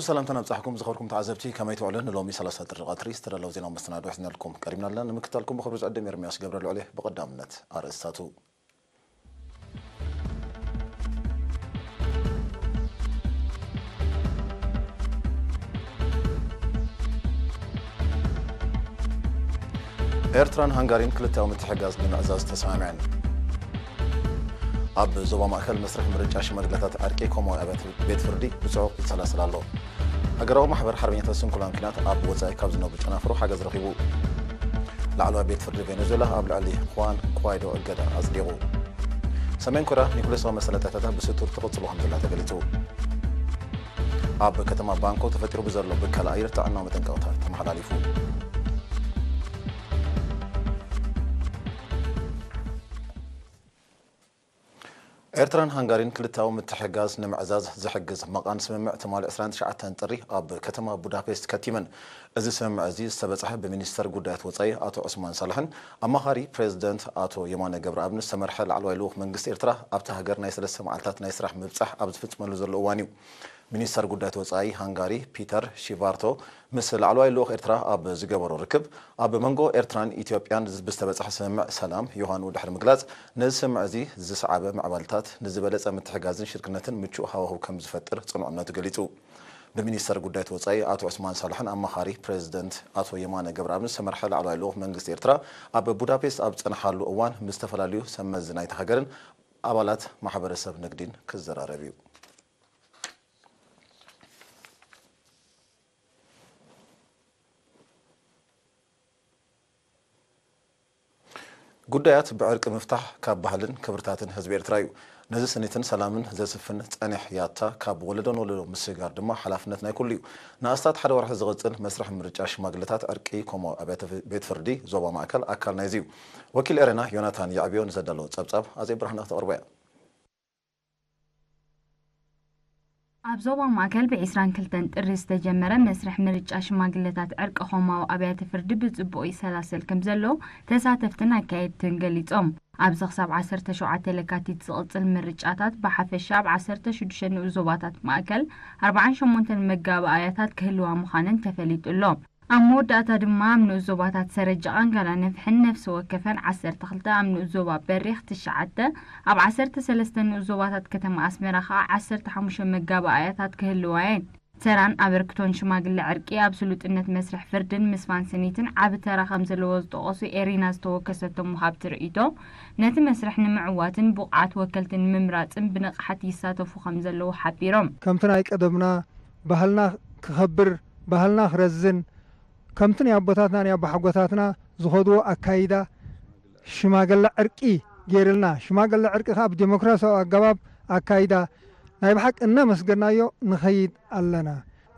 ሰላምታ ናብጻሕኩም ዝኸርኩም ተዓዘብቲ፣ ከመይ ትውዕሉ? ንሎሚ ሰላሳ ጥሪ ቀትሪ ዝተዳለዉ ዜናዊ መሰናዶ ሒዝናልኩም ቀሪብና ኣለና። ንምክትታልኩም ብኽብሪ ዝዕድም ኤርምያስ ገብረልዑል እየ። ብቐዳምነት ኣርእስታቱ። ኤርትራን ሃንጋሪን ክልተኣዊ ምትሕግጋዝ ንምዕዛዝ ተሰማሚዐን። ኣብ ዞባ ማእከል መስርሕ ምርጫ ሽማግለታት ዕርቂ ኮማዊ ኣብያተ ቤት ፍርዲ ብጽዑቕ ይሰላሰል ኣሎ። ሃገራዊ ማሕበር ሓርበኛታት ስንኩላን ኲናት ኣብ ወጻኢ ካብ ዝነብሩ ጨናፍሩ ሓገዝ ረኺቡ። ላዕለዋይ ቤት ፍርዲ ቬኔዙዌላ ኣብ ልዕሊ ኹዋን ጓይዶ እገዳ ኣጽዲቑ። ሰሜን ኮርያ ኒኩሌሳዊ መሰለጥያታታ ብስቱር ትቕጽሎ ከም ዘላ ተገሊጹ። ኣብ ከተማ ባንኮክ ተፈጢሩ ብዘሎ ብከላ ኣየር ጥዕናዊ መጠንቀቕታ ተመሓላሊፉ። ኤርትራን ሃንጋሪን ክልተኣዊ ምትሕግጋዝ ንምዕዛዝ ዝሕግዝ መቓን ስምምዕ ትማሊ ዕስራን ትሽዓተን ጥሪ ኣብ ከተማ ቡዳፔስት ከቲመን። እዚ ስምምዕ እዚ ዝተበጽሐ ብሚኒስተር ጉዳያት ወጻኢ ኣቶ ዑስማን ሳልሕን ኣማኻሪ ፕሬዚደንት ኣቶ የማነ ገብረኣብን ዝተመርሐ ላዕለዋይ ልኡኽ መንግስቲ ኤርትራ ኣብታ ሃገር ናይ ሰለስተ መዓልታት ናይ ስራሕ ምብጻሕ ኣብ ዝፍጽመሉ ዘሎ እዋን እዩ። ሚኒስተር ጉዳያት ወጻኢ ሃንጋሪ ፒተር ሺቫርቶ ምስ ላዕለዋይ ልኡኽ ኤርትራ ኣብ ዝገበሮ ርክብ፣ ኣብ መንጎ ኤርትራን ኢትዮጵያን ብዝተበጽሐ ስምምዕ ሰላም ዮሃንኡ ድሕሪ ምግላጽ፣ ነዚ ስምምዕ እዚ ዝሰዓበ ምዕባለታት ንዝበለጸ ምትሕግጋዝን ሽርክነትን ምቹእ ሃዋህው ከም ዝፈጥር ጽኑዕ እምነቱ ገሊጹ። ብሚኒስተር ጉዳያት ወጻኢ ኣቶ ዑስማን ሳልሕን ኣማኻሪ ፕሬዚደንት ኣቶ የማነ ገብረኣብን ዝተመርሐ ላዕለዋይ ልኡኽ መንግስቲ ኤርትራ ኣብ ቡዳፔስት ኣብ ዝጸንሓሉ እዋን ምስ ዝተፈላለዩ ሰብ መዚ ናይታ ሃገርን ኣባላት ማሕበረሰብ ንግዲን ክዘራረብ እዩ። ጉዳያት ብዕርቂ ምፍታሕ ካብ ባህልን ክብርታትን ህዝቢ ኤርትራ እዩ። ነዚ ስኒትን ሰላምን ዘስፍን ጸኒሕ ያታ ካብ ወለዶ ንወለዶ ምስግጋር ድማ ሓላፍነት ናይ ኩሉ እዩ። ንኣስታት ሓደ ወርሒ ዝቕጽል መስርሕ ምርጫ ሽማግለታት ዕርቂ ኮሞ ኣብያተ ቤት ፍርዲ ዞባ ማእከል ኣካል ናይዚ እዩ። ወኪል ኤረና ዮናታን የዕብዮ ንዘዳለዎ ጸብጻብ ኣዜብ ብርሃነ ክተቕርቦ እያ። ኣብ ዞባ ማእከል ብ ዕስራን ክልተን ጥሪ ዝተጀመረ መስርሕ ምርጫ ሽማግለታት ዕርቂ ኮማዊ ኣብያተ ፍርዲ ብጽቡቕ ይሰላሰል ከም ዘሎ ተሳተፍትን ኣካየድትን ገሊጾም። ኣብዚ ክሳብ ዓሰርተ ሸውዓተ ለካቲት ዝቕጽል ምርጫታት ብሓፈሻ ኣብ ዓሰርተ ሽዱሽተ ንኡስ ዞባታት ማእከል ኣርባዓን ሸሞንተን መጋባእያታት ክህልዋ ምዃነን ተፈሊጡ ኣሎ። ኣብ መወዳእታ ድማ ኣብ ንኡስ ዞባታት ሰረጀቓን ጋላነፍሕን ነፍሲ ወከፈን ዓሰርተ ክልተ፣ ኣብ ንኡስ ዞባ በሪኽ ትሽዓተ፣ ኣብ ዓሰርተ ሰለስተ ንኡስ ዞባታት ከተማ ኣስመራ ከኣ ዓሰርተ ሓሙሽተ መጋባእያታት ክህልዋ እየን። ተራን ኣበርክቶን ሽማግለ ዕርቂ ኣብ ስሉጥነት መስርሕ ፍርድን ምስፋን ስኒትን ዓቢ ተራ ከም ዘለዎ ዝጠቐሱ ኤሪና ዝተወከሰቶም ወሃብቲ ርእይቶ፣ ነቲ መስርሕ ንምዕዋትን ብቑዓት ወከልቲ ንምምራጽን ብንቕሓት ይሳተፉ ከም ዘለዉ ሓቢሮም። ከምቲ ናይ ቀደምና ባህልና ክኸብር፣ ባህልና ክረዝን፣ ከምቲ ናይ ኣቦታትና ናይ ኣቦሓጎታትና ዝኸድዎ ኣካይዳ ሽማግለ ዕርቂ ገይርልና፣ ሽማግለ ዕርቂ ከኣ ብዴሞክራሲያዊ ኣገባብ ኣካይዳ ናይ ብሓቂ እናመስገናዮ ንኸይድ ኣለና።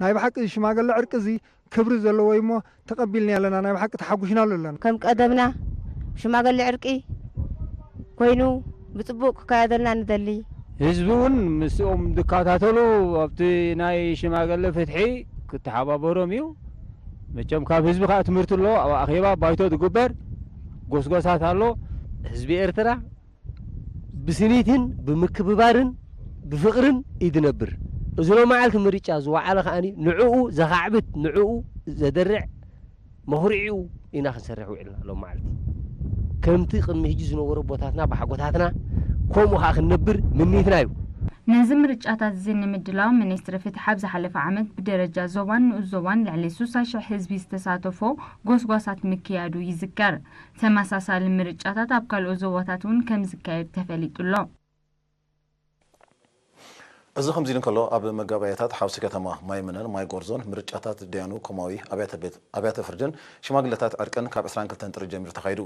ናይ ብሓቂ እዚ ሽማግለ ዕርቂ እዚ ክብሪ ዘለዎ እዩ እሞ ተቐቢልናዮ ኣለና፣ ናይ ብሓቂ ተሓጒስናሉ ኣለና። ከም ቀደምና ሽማግለ ዕርቂ ኮይኑ ብጽቡቕ ክካየደልና ንደሊ። ህዝቢ እውን ምስኦም ዝከታተሉ ኣብቲ ናይ ሽማግለ ፍትሒ ክተሓባበሮም እዩ። መቸም ካብ ህዝቢ ከዓ ትምህርቲ ኣሎ። ኣብ ኣኼባ ባይቶ ዝግበር ጎስጎሳት ኣሎ። ህዝቢ ኤርትራ ብስኒትን ብምክብባርን ብፍቕርን እዩ ዝነብር። እዚ ሎማዓልቲ ምርጫ ዝወዓለ ከዓኒ ንዕኡ ዘኻዕብት፣ ንዕኡ ዘደርዕ መኹርዒኡ ኢና ክንሰርሕ ውዒልና ሎም መዓልቲ። ከምቲ ቅድሚ ሕጂ ዝነበሩ ኣቦታትና ብሓጎታትና ከምኡ ኸዓ ክንነብር ምኒትና እዩ። ነዚ ምርጫታት እዚ ንምድላው ሚኒስትሪ ፍትሒ ኣብ ዝሓለፈ ዓመት ብደረጃ ዞባን ንኡስ ዞባን ልዕሊ ስሳ ሽሕ ህዝቢ ዝተሳተፎ ጎስጓሳት ምክያዱ ይዝከር። ተመሳሳሊ ምርጫታት ኣብ ካልኦት ዞባታት እውን ከም ዝካየድ ተፈሊጡ ኣሎ። እዚ ከምዚ ኢሉ እንከሎ፣ ኣብ መጋባእያታት ሓውሲ ከተማ ማይምነን ማይ ጎርዞን ምርጫታት ደያኑ ኮማዊ ኣብያተ ቤት-፣ ኣብያተ ፍርድን ሽማግለታት ዕርቅን ካብ ዕስራን ክልተን ጥሪ ጀሚሩ ተኻይዱ።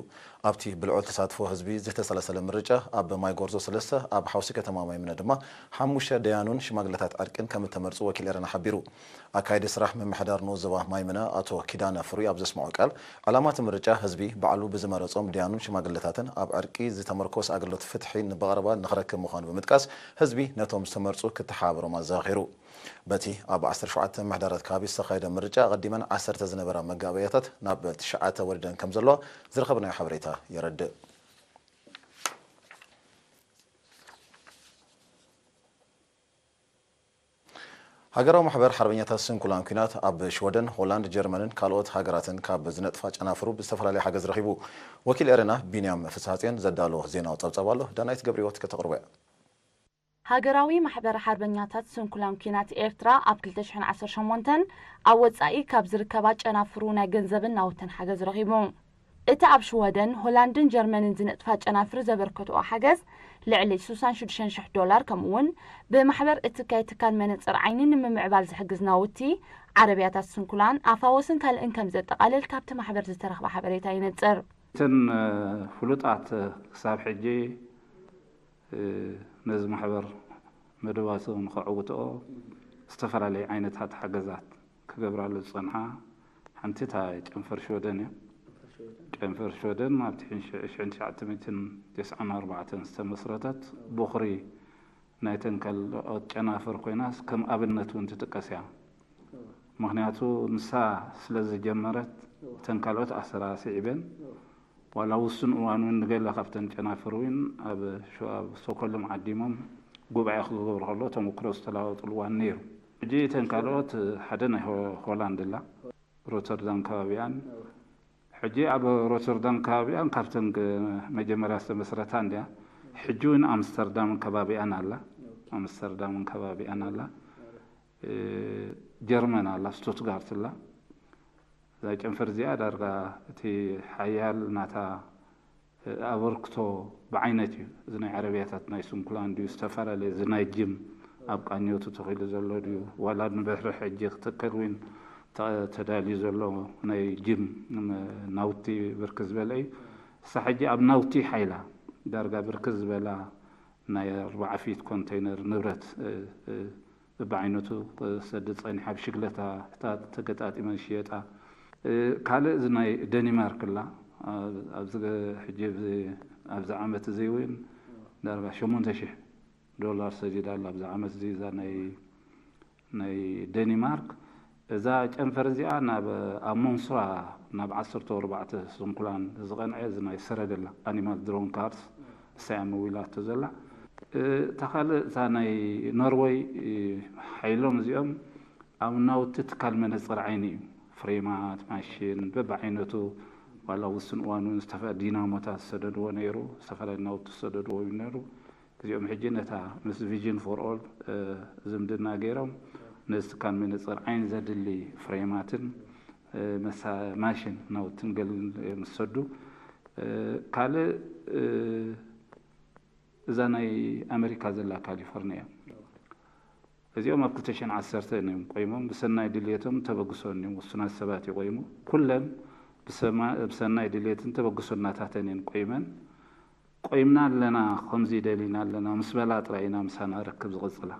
ኣብቲ ብልዑል ተሳትፎ ህዝቢ ዝተሰላሰለ ምርጫ፣ ኣብ ማይ ጎርዞ ሰለስተ፣ ኣብ ሓውሲ ከተማ ማይምነ ድማ ሓሙሽተ ደያኑን ሽማግለታት ዕርቅን ከም እተመርጹ ወኪል ኤረና ሓቢሩ። ኣካያዲ ስራሕ ምምሕዳር ንኡስ ዞባ ማይምነ ኣቶ ኪዳነ ፍሩይ ኣብ ዘስምዖ ቃል፣ ዕላማ እቲ ምርጫ ህዝቢ ባዕሉ ብዝመረጾም ደያኑን ሽማግለታትን ኣብ ዕርቂ ዝተመርኮሰ ኣገልግሎት ፍትሒ ብቐረባ ንኽረክብ ምዃኑ ብምጥቃስ፣ ህዝቢ ነቶም ዝተመርጹ ክተሓባበሮም ኣዘኻኺሩ። በቲ ኣብ ዓሰርተ ሸውዓተ ምምሕዳራት ከባቢ ዝተኻየደ ምርጫ፣ ኣቐዲመን ዓሰርተ ዝነበራ መጋበእያታት ናብ ትሽዓተ ወሪደን ከም ዘለዋ ዝረኸብናዮ ሓበሬታ የረድእ። ሃገራዊ ማሕበር ሓርበኛታት ስንኩላን ኲናት ኣብ ሽወደን፣ ሆላንድ፣ ጀርመንን ካልኦት ሃገራትን ካብ ዝነጥፋ ጨናፍሩ ብዝተፈላለየ ሓገዝ ረኺቡ። ወኪል ኤረና ቢንያም ፍስሃጽዮን ዘዳለዎ ዜናዊ ጸብጻብ ኣሎ፣ ዳናይት ገብረህይወት ከተቕርቦ እያ። ሃገራዊ ማሕበር ሓርበኛታት ስንኩላን ኲናት ኤርትራ ኣብ ክልተ ሽሕን ዓሰርተ ሸሞንተን ኣብ ወጻኢ ካብ ዝርከባ ጨናፍሩ ናይ ገንዘብን ናውትን ሓገዝ ረኺቡ። እቲ ኣብ ሽወደን፣ ሆላንድን ጀርመንን ዝነጥፋ ጨናፍር ዘበርከትኦ ሓገዝ ልዕሊ ስሳን ሽዱሽተን ሽሕ ዶላር፣ ከምኡ'ውን ብማሕበር እትካይ ትካል መነጽር ዓይኒ ንምምዕባል ዝሕግዝ ናውቲ፣ ዓረብያታት ስንኩላን፣ ኣፋወስን ካልእን ከም ዘጠቓልል ካብቲ ማሕበር ዝተረኽበ ሓበሬታ ይነጽር። እተን ፍሉጣት ክሳብ ሕጂ ነዚ ማሕበር መደባቱ ንኸዕውትኦ ዝተፈላለዩ ዓይነታት ሓገዛት ክገብራሉ ዝጸንሓ ሓንቲ እታ ጨንፈር ሽወደን እያ። ጨንፈር ሽወደን ኣብ ትሽዓተ ሚእትን ተስዓን ኣርባዕተን ዝተመስረተት ቦኽሪ ናይተን ካልኦት ጨናፍር ኮይናስ ከም ኣብነት እውን ትጥቀስ እያ። ምኽንያቱ ንሳ ስለ ዝጀመረት እተን ካልኦት ኣሰራስዒበን ዋላ ውሱን እዋን እውን ንገለ ካብተን ጨናፍር እውን ኣብ ሸ-፣ ኣብ ስቶኮልም ዓዲሞም ጉባኤ ክገብሩ ከሎ ተመክሮ ዝተለዋወጥሉ እዋን ነይሩ። ሕጂ እተን ካልኦት ሓደ ናይ ሆ-፣ ሆላንድ ኣላ፣ ሮተርዳም ከባቢኣን። ሕጂ ኣብ ሮተርዳም ከባቢኣን ካብተን ግ-፣ መጀመርያ ዝተመስረታ እንድያ። ሕጂ እውን ኣምስተርዳምን ከባቢኣን ኣላ። ኣምስተርዳምን ከባቢኣን ኣላ። እ፣ ጀርመን ኣላ፣ ስቱትጋርት ኣላ። እዛ ጨንፈር እዚኣ ዳርጋ እቲ ሓያል ናታ፣ እ፣ ኣበርክቶ ብዓይነት እዩ። እዚ ናይ ዓረብያታት ናይ ስንኩላን ድዩ ዝተፈላለየ፣ እዚ ናይ ጅም ኣብ ቃኘቱ ተኺሉ ዘሎ ድዩ፣ ዋላ ንድሕሪ ሕጂ ክትከል እውን ተ-፣ ተዳልዩ ዘሎ ናይ ጅም ም-፣ ናውቲ ብርክት ዝበለ እዩ። እሳ ሕጂ ኣብ ናውቲ ሓይላ ዳርጋ ብርክት ዝበላ ናይ ኣርባዓ ፊት ኮንተይነር ንብረት፣ እ፣ እ፣ በብዓይነቱ ክሰድድ ጸኒሓ፣ ብሽግለታታት ተገጣጢመን ዝሽየጣ። እ፣ ካልእ እዚ ናይ ደኒማርክ ኣላ። ኣብ-፣ ኣብዚ ገ-፣ ሕጂ ኣብዚ፣ ኣብዚ ዓመት እዚ እውን ዳርጋ ሸሞንተ ሽሕ ዶላር ሰዲዳ ኣላ። ኣብዚ ዓመት እዚ እዛ ናይ፣ ናይ ደኒማርክ፣ እዛ ጨንፈር እዚኣ ናብ፣ ኣብ ሞንስራ ናብ ዓሰርተ ኣርባዕተ ስንኩላን ዝቐንዐ፣ እዚ ናይ ሰረገላ፣ ኣኒማል ድሮን ካርስ፣ እሳ እያ መዊላቶ ዘላ። እ፣ እታ ካልእ፣ እታ ናይ ኖርወይ፣ እ፣ ሓይሎም እዚኦም ኣብ ናውቲ ትካል መነጽር ዓይኒ እዩ። ፍሬማት፣ ማሽን፣ በብዓይነቱ፣ ዋላ ውሱን እዋን እውን ዝተፈ-፣ ዲናሞታት ዝሰደድዎ ነይሩ፣ ዝተፈላለዩ ናውቲ ዝሰደድዎ እዩ ነይሩ። እዚኦም ሕጂ ነታ ምስ ቪዥን ፎር ኦል፣ እ፣ ዝምድና ገይሮም ነዚ ትካል መነጽር ዓይኒ ዘድሊ ፍሬማትን፣ እ፣ መሳ-፣ ማሽን ናውትን ገልን እዮም ዝሰዱ። እ፣ ካልእ፣ እ፣ እዛ ናይ ኣመሪካ ዘላ ካሊፎርኒያ እያ። እዚኦም ኣብ ክልተ ሽሕን ዓሰርተን እዮም ቆይሞም፣ ብሰናይ ድልየቶም ተበግሶን እዮም፣ ውሱናት ሰባት ይቆይሙ። ኩለን ብሰማ-፣ ብሰናይ ድልየትን ተበግሶናታተን እየን ቆይመን። ቆይምና ኣለና፣ ከምዚ ደሊና ኣለና ምስ በላ ጥራይ ኢና ምሳና ርክብ ዝቕጽላ።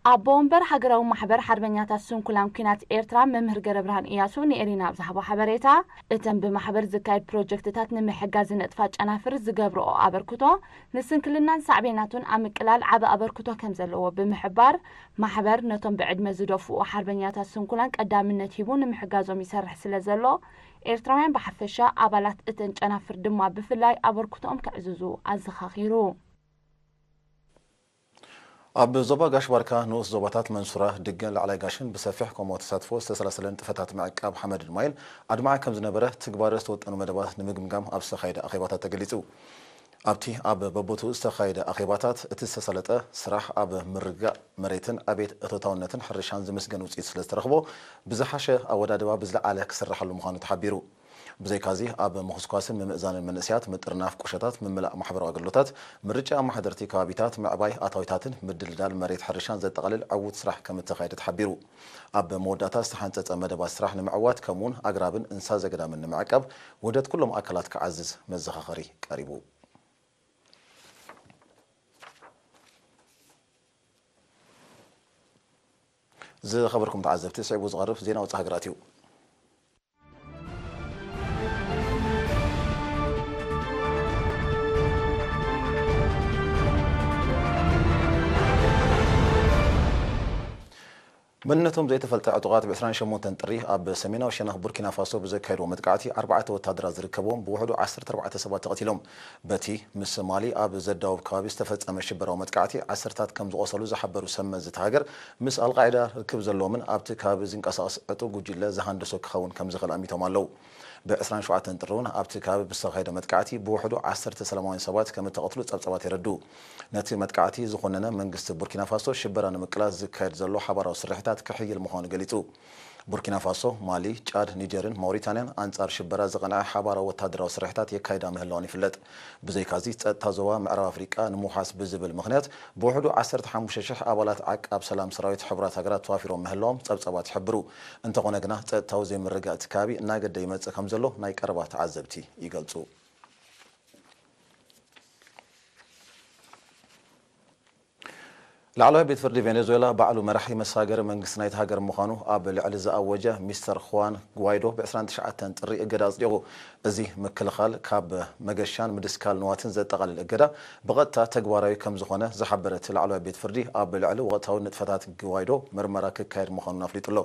ኣቦ ወንበር ሃገራዊ ማሕበር ሓርበኛታት ስንኩላን ኲናት ኤርትራ መምህር ገረብርሃን እያሱ ንኤሪና ኣብ ዝሃቦ ሓበሬታ፣ እተን ብማሕበር ዝካየድ ፕሮጀክትታት ንምሕጋዝ ዝነጥፋ ጨናፍር ዝገብርኦ ኣበርክቶ ንስንክልናን ሳዕቤናቱን ኣብ ምቅላል ዓቢ ኣበርክቶ ከም ዘለዎ ብምሕባር፣ ማሕበር ነቶም ብዕድመ ዝደፍኡ ሓርበኛታት ስንኩላን ቀዳምነት ሂቡ ንምሕጋዞም ይሰርሕ ስለ ዘሎ፣ ኤርትራውያን ብሓፈሻ፣ ኣባላት እተን ጨናፍር ድማ ብፍላይ ኣበርክቶኦም ከዕዝዙ ኣዘኻኺሩ። ኣብ ዞባ ጋሽ ባርካ ንኡስ ዞባታት መንሱራ፣ ድገን ላዕላይ ጋሽን ብሰፊሕ ከምኡ ተሳትፎ ዝተሰላሰለ ንጥፈታት ምዕቃብ ሓመድን ማይን ኣድማዒ ከም ዝነበረ ትግባረ ዝተወጠኑ መደባት ንምግምጋም ኣብ ዝተኻየደ ኣኼባታት ተገሊጹ። ኣብቲ ኣብ በቦትኡ ዝተኻየደ ኣኼባታት፣ እቲ ዝተሳለጠ ስራሕ ኣብ ምርግጋእ መሬትን ዕቤት እቶታውነትን ሕርሻን ዝምስገን ውጽኢት ስለ ዝተረኽቦ፣ ብዝሓሸ ኣወዳድባ ብዝለዓለ ክስራሓሉ ምዃኑ ተሓቢሩ። ብዘይካዚ፣ ኣብ ምኹስኳስን ምምእዛንን መንእሰያት፣ ምጥርናፍ ቁሸታት፣ ምምላእ ማሕበራዊ ኣገልግሎታት፣ ምርጫ ኣመሓደርቲ ከባቢታት፣ ምዕባይ ኣታዊታትን ምድልዳል መሬት ሕርሻን ዘጠቓልል ዕዉት ስራሕ ከም እተኻየደ ተሓቢሩ። ኣብ መወዳእታ ዝተሓንጸጸ መደባት ስራሕ ንምዕዋት፣ ከምኡውን ኣግራብን እንስሳ ዘገዳምን ንምዕቃብ ውህደት ኩሎም ኣካላት ክዓዝዝ መዘኻኸሪ ቀሪቡ። ዝኸበርኩም ተዓዘብቲ፣ ስዒቡ ዝቐርብ ዜና ወጻኢ ሃገራት እዩ። መንነቶም ዘይተፈልጠ ዕጡቓት ብ ዕስራን ሸሞንተን ጥሪ ኣብ ሰሜናዊ ሸነኽ ቡርኪና ፋሶ ብዘካየድዎ መጥቃዕቲ ኣርባዕተ ወታደራት ዝርከብዎም ብውሕዱ ዓሰርተ ኣርባዕተ ሰባት ተቐቲሎም። በቲ ምስ ማሊ ኣብ ዘዳውብ ከባቢ ዝተፈጸመ ሽበራዊ መጥቃዕቲ ዓሰርታት ከም ዝቖሰሉ ዝሓበሩ ሰብ መዚ እታ ሃገር፣ ምስ ኣልቃዒዳ ርክብ ዘለዎምን ኣብቲ ከባቢ ዝንቀሳቐስ ዕጡብ ጉጅለ ዝሃንደሶ ክኸውን ከም ዝኽእል ኣሚቶም ኣለዉ። ብ ዕስራን ሸውዓተን ጥሪ እውን ኣብቲ ከባቢ ብዝተኻየደ መጥቃዕቲ ብውሕዱ ዓሰርተ ሰላማውያን ሰባት ከም እተቐትሉ ጸብጻባት የረድኡ። ነቲ መጥቃዕቲ ዝኾነነ መንግስቲ ቡርኪና ፋሶ ሽበራ ንምቅላስ ዝካየድ ዘሎ ሓባራዊ ስርሒታት ክሕይል ምዃኑ ገሊጹ። ቡርኪና ፋሶ፣ ማሊ፣ ጫድ፣ ኒጀርን ማውሪታንያን ኣንጻር ሽበራ ዝቐንዐ ሓባራዊ ወታደራዊ ስርሒታት የካይዳ ምህላወን ይፍለጥ። ብዘይካዚ፣ ጸጥታ ዞባ ምዕራብ ኣፍሪቃ ንምውሓስ ብዝብል ምኽንያት ብውሕዱ ዓሰርተ ሓሙሽተ ሽሕ ኣባላት ዓቃብ ሰላም ሰራዊት ሕቡራት ሃገራት ተዋፊሮም ምህላዎም ጸብጻባት ይሕብሩ። እንተኾነ ግና፣ ጸጥታዊ ዘይምርግጋእ እቲ ከባቢ እናገደ ይመጽእ ከም ዘሎ ናይ ቀረባ ተዓዘብቲ ይገልጹ። ላዕለዋይ ቤት ፍርዲ ቬኔዙዌላ ባዕሉ መራሒ መሳገሪ መንግስቲ ናይቲ ሃገር ምዃኑ ኣብ ልዕሊ ዝኣወጀ ሚስተር ኹዋን ጓይዶ ብ ዕስራን ትሽዓተን ጥሪ እገዳ ኣጽዲቑ። እዚ ምክልኻል ካብ መገሻን ምድስካል ንዋትን ዘጠቓልል እገዳ ብቐጥታ ተግባራዊ ከም ዝኾነ ዝሓበረ እቲ ላዕለዋይ ቤት ፍርዲ፣ ኣብ ልዕሊ ወቕታዊ ንጥፈታት ጓይዶ ምርመራ ክካየድ ምዃኑን ኣፍሊጡ ኣሎ።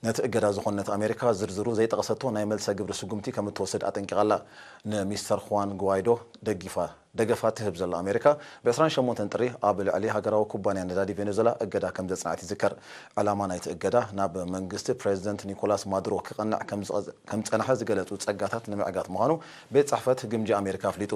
ነቲ እገዳ ዝኾነት ኣሜሪካ ዝርዝሩ ዘይጠቐሰቶ ናይ መልሰ ግብሪ ስጉምቲ ከም እትወስድ ኣጠንቂቓ ኣላ። ንሚስተር ኹዋን ጓይዶ ደጊፋ ደገፋ ትህብ ዘላ ኣሜሪካ፣ ብ ዕስራን ሸሞንተን ጥሪ ኣብ ልዕሊ ሃገራዊ ኩባንያ ነዳዲ ቬኔዙዌላ እገዳ ከም ዘጽንዐት ይዝከር። ዕላማ ናይቲ እገዳ፣ ናብ መንግስቲ ፕሬዚደንት ኒኮላስ ማዱሮ ክቐንዕ ከም ዝቐ-፣ ከም ዝጸንሐ ዝገለጹ ጸጋታት ንምዕጋት ምዃኑ ቤት ጽሕፈት ግምጃ ኣሜሪካ ኣፍሊጡ።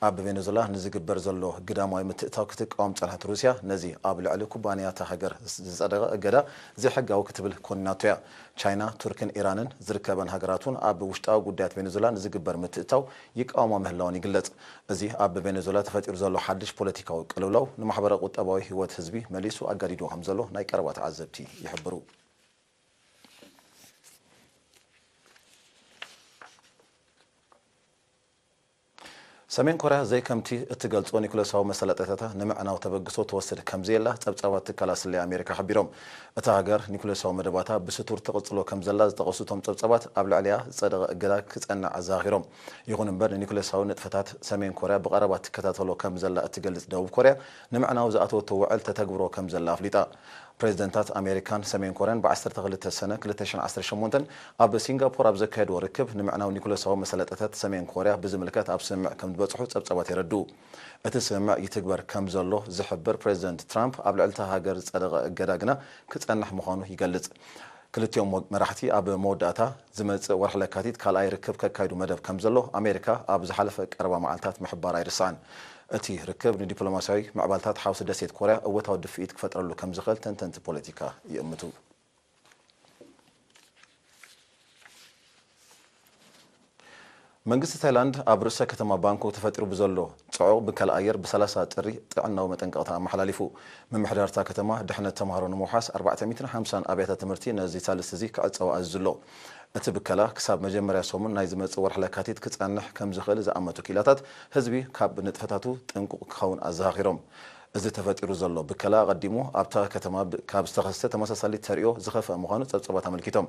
ኣብ ቬኔዙዌላ ንዝግበር ዘሎ ግዳማዊ ምትእትታው ክትቃወም ዝጸንሐት ሩስያ፣ ነዚ ኣብ ልዕሊ ኩባንያታት ሃገር ዝጸደቐ እገዳ ዘይሕጋዊ ክትብል ኮኒናቶ እያ። ቻይና፣ ቱርክን ኢራንን ዝርከበን ሃገራት እውን ኣብ ውሽጣዊ ጉዳያት ቬኔዙዌላ ንዝግበር ምትእትታው ይቃወማ ምህላወን ይግለጽ። እዚ ኣብ ቬኔዙዌላ ተፈጢሩ ዘሎ ሓድሽ ፖለቲካዊ ቅልውላው ንማሕበረ ቁጠባዊ ህይወት ህዝቢ መሊሱ ኣጋዲድዎ ከም ዘሎ ናይ ቀረባ ተዓዘብቲ ይሕብሩ። ሰሜን ኮርያ ዘይከምቲ እትገልጾ ኒኩለሳዊ መሰላጠታታ ንምዕናው ተበግሶ ትወስድ ከም ዘየላ ጸብጻባት ትካላት ስለያ ኣሜሪካ ሓቢሮም። እታ ሃገር ኒኩለሳዊ መደባታ ብስቱር ትቕጽሎ ከም ዘላ ዝጠቐሱ እቶም ጸብጻባት፣ ኣብ ልዕሊኣ ዝጸደቐ እገዳ ክጸንዕ ኣዘኻኺሮም። ይኹን እምበር፣ ንኒኩለሳዊ ንጥፈታት ሰሜን ኮርያ ብቐረባ ትከታተሎ ከም ዘላ እትገልጽ ደቡብ ኮርያ፣ ንምዕናው ዝኣተወቶ ውዕል ተተግብሮ ከም ዘላ ኣፍሊጣ። ፕሬዚደንታት ኣሜሪካን ሰሜን ኮርያን ብ ዓሰርተ ክልተ ሰነ ክልተ ሽሕን ዓሰርተ ሸሞንተን ኣብ ሲንጋፖር ኣብ ዘካየድዎ ርክብ፣ ንምዕናው ኒኩለሳዊ መሰለጠታት ሰሜን ኮርያ ብዝምልከት ኣብ ስምምዕ ከም ዝበጽሑ ጸብጻባት የረድኡ። እቲ ስምምዕ ይትግበር ከም ዘሎ ዝሕብር ፕሬዚደንት ትራምፕ፣ ኣብ ልዕሊ እታ ሃገር ዝጸደቐ እገዳ ግና ክጸንሕ ምዃኑ ይገልጽ። ክልቲኦም ወግ-፣ መራሕቲ ኣብ መወዳእታ ዝመጽእ ወርሒ ለካቲት ካልኣይ ርክብ ከካይዱ መደብ ከም ዘሎ ኣሜሪካ ኣብ ዝሓለፈ ቀረባ መዓልታት ምሕባር ኣይርሳዕን። እቲ ርክብ ንዲፕሎማስያዊ ምዕባለታት ሓውሲ ደሴት ኮርያ እወታዊ ድፍኢት ክፈጥረሉ ከም ዝኽእል ተንተንቲ ፖለቲካ ይእምቱ። መንግስቲ ታይላንድ ኣብ ርእሰ ከተማ ባንኮክ ተፈጢሩ ብዘሎ ጽዑቕ ብከላ ኣየር ብ ሰላሳ ጥሪ ጥዕናዊ መጠንቀቕታ ኣመሓላሊፉ። ምምሕዳር እታ ከተማ ድሕነት ተምሃሮ ንምውሓስ ኣርባዕተ ሚእትን ሓምሳን ኣብያተ ትምህርቲ ነዚ ሳልስቲ እዚ ክዕጸዋ ኣዚዙ ኣሎ። እቲ ብከላ ክሳብ መጀመርያ ሰሙን ናይ ዝመጽእ ወርሒ ለካቲት ክጸንሕ ከም ዝኽእል ዝኣመቱ ክኢላታት፣ ህዝቢ ካብ ንጥፈታቱ ጥንቁቕ ክኸውን ኣዘኻኺሮም። እዚ ተፈጢሩ ዘሎ ብከላ፣ ኣቐዲሙ ኣብታ ከተማ ብ-፣ ካብ ዝተኸስተ ተመሳሳሊ ተርእዮ ዝኸፍአ ምዃኑ ጸብጻባት ኣመልኪቶም።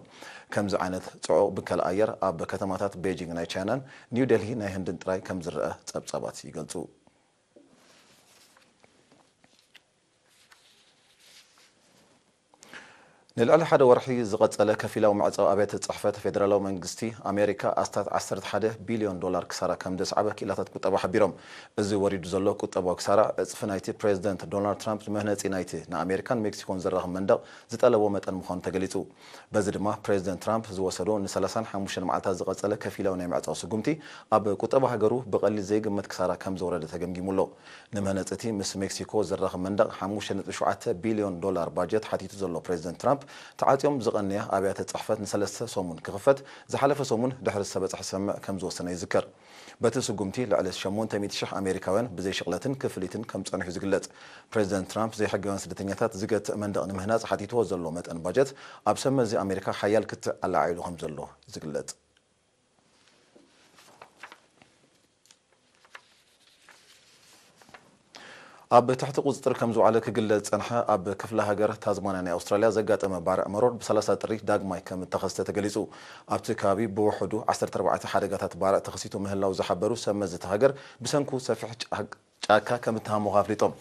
ከምዚ ዓይነት ጽዑቕ ብከላ ኣየር ኣብ ከተማታት ቤጂንግ ናይ ቻይናን ኒው ዴልሂ ናይ ህንድን ጥራይ ከም ዝረኣ ጸብጻባት ይገልጹ። ንልዕሊ ሓደ ወርሒ ዝቐጸለ ከፊላዊ ምዕጻው ኣብያተ ጽሕፈት ፌደራላዊ መንግስቲ ኣሜሪካ ኣስታት ዓሰርተ ሓደ ቢልዮን ዶላር ክሳራ ከም ዘስዓበ ክኢላታት ቁጠባ ሓቢሮም። እዚ ወሪዱ ዘሎ ቁጠባዊ ክሳራ ዕጽፊ ናይቲ ፕሬዚደንት ዶናልድ ትራምፕ ንመህነጺ ናይቲ ንኣሜሪካን ሜክሲኮን ዘራኽብ መንደቕ ዝጠለቦ መጠን ምዃኑ ተገሊጹ። በዚ ድማ ፕሬዚደንት ትራምፕ ዝወሰዶ ንሰላሳን ሓሙሽተን መዓልታት ዝቐጸለ ከፊላዊ ናይ ምዕጻው ስጉምቲ ኣብ ቁጠባ ሃገሩ ብቐሊል ዘይግመት ክሳራ ከም ዘውረደ ተገምጊሙ ኣሎ። ንመህነጺ እቲ ምስ ሜክሲኮ ዘራኽብ መንደቕ ሓሙሽተ ነጥቢ ሸውዓተ ቢልዮን ዶላር ባጀት ሓቲቱ ዘሎ ፕሬዚደንት ትራምፕ፣ ተዓጽዮም ዝቐነያ ኣብያተ ጽሕፈት ንሰለስተ ሰሙን ክኽፈት ዝሓለፈ ሰሙን ድሕሪ ዝተበጽሐ ስምምዕ ከም ዝወሰነ ይዝከር። በቲ ስጉምቲ ልዕሊ ሸሞንተ ሚእቲ ሽሕ ኣሜሪካውያን ብዘይ ሽቕለትን ክፍሊትን ከም ጸኒሑ ዝግለጽ። ፕሬዚደንት ትራምፕ ዘይሕጋውያን ስደተኛታት ዝገትእ መንደቕ ንምህናጽ ሓቲትዎ ዘሎ መጠን ባጀት ኣብ ሰብ መዚ ኣሜሪካ ሓያል ክትዕ ኣለዓዒሉ ከም ዘሎ ዝግለጽ። ኣብ ትሕቲ ቁጽጥር ከም ዝወዓለ ክግለጽ ዝጸንሐ ኣብ ክፍለ ሃገር ታዝማንያ ናይ ኣውስትራልያ ዘጋጠመ ባርዕ መሮር ብ ሰላሳ ጥሪ ዳግማይ ከም እተኸስተ ተገሊጹ። ኣብቲ ከባቢ ብውሕዱ ዓሰርተ ኣርባዕተ ሓደጋታት ባርዕ ተኸሲቱ ምህላው ዝሓበሩ ሰብ መዚ እታ ሃገር፣ ብሰንኩ ሰፊሕ ጫ-፣ ጫካ ከም እተሃሞኸ ኣፍሊጦም።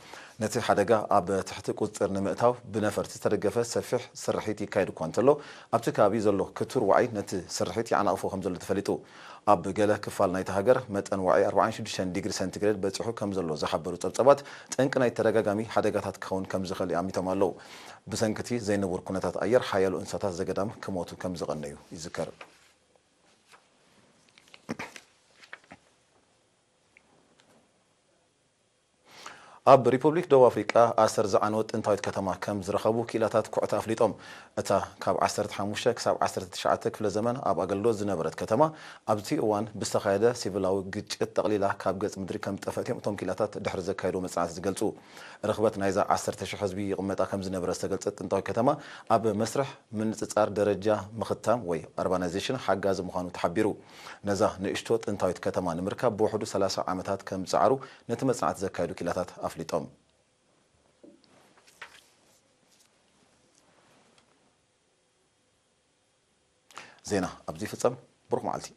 ነቲ ሓደጋ ኣብ ትሕቲ ቁጽጽር ንምእታው ብነፈርቲ ዝተደገፈ ሰፊሕ ስርሒት ይካየድ እኳ እንተሎ፣ ኣብቲ ከባቢ ዘሎ ክቱር ዋዒ ነቲ ስርሒት ይዓናቕፎ ከም ዘሎ ተፈሊጡ። ኣብ ገለ ክፋል ናይቲ ሃገር መጠን ዋዒ ኣርባዓን ሽዱሽተን ዲግሪ ሰንቲግሬድ በጺሑ ከም ዘሎ ዝሓበሩ ጸብጸባት፣ ጠንቂ ናይ ተደጋጋሚ ሓደጋታት ክኸውን ከም ዝኽእል ኣሚቶም ኣለዉ። ብሰንኪ እቲ ዘይንቡር ኩነታት ኣየር ሓያሎ እንስሳታት ዘገዳም ክሞቱ ከም ዝቐነዩ ይዝከር። ኣብ ሪፑብሊክ ደቡብ ኣፍሪቃ ኣሰር ዝዓነወት ጥንታዊት ከተማ ከም ዝረኸቡ ክኢላታት ኩዕታ ኣፍሊጦም። እታ ካብ ዓሰርተ ሓሙሽተ ክሳብ ዓሰርተ ትሽዓተ ክፍለ ዘመን ኣብ ኣገልግሎት ዝነበረት ከተማ፣ ኣብቲ እዋን ብዝተኻየደ ሲቪላዊ ግጭት ጠቕሊላ ካብ ገጽ ምድሪ ከም ዝጠፍአት እዮም እቶም ክኢላታት ድሕሪ ዘካየድዎ መጽናዕቲ ዝገልጹ። ርኽበት ናይዛ ዓሰርተ ሽሕ ህዝቢ ይቕመጣ ከም ዝነበረ ዝተገልጸት ጥንታዊት ከተማ፣ ኣብ መስርሕ ምንጽጻር ደረጃ ምኽታም ወይ ኣርባናይዜሽን ሓጋዚ ምዃኑ ተሓቢሩ። ነዛ ንእሽቶ ጥንታዊት ከተማ ንምርካብ ብውሕዱ ሰላሳ ዓመታት ከም ዝጸዓሩ ነቲ መጽናዕቲ ዘካየዱ ክኢላታት ኣፍሊጦም። ዜና ኣብዚ ይፍጸም። ብሩኽ መዓልቲ።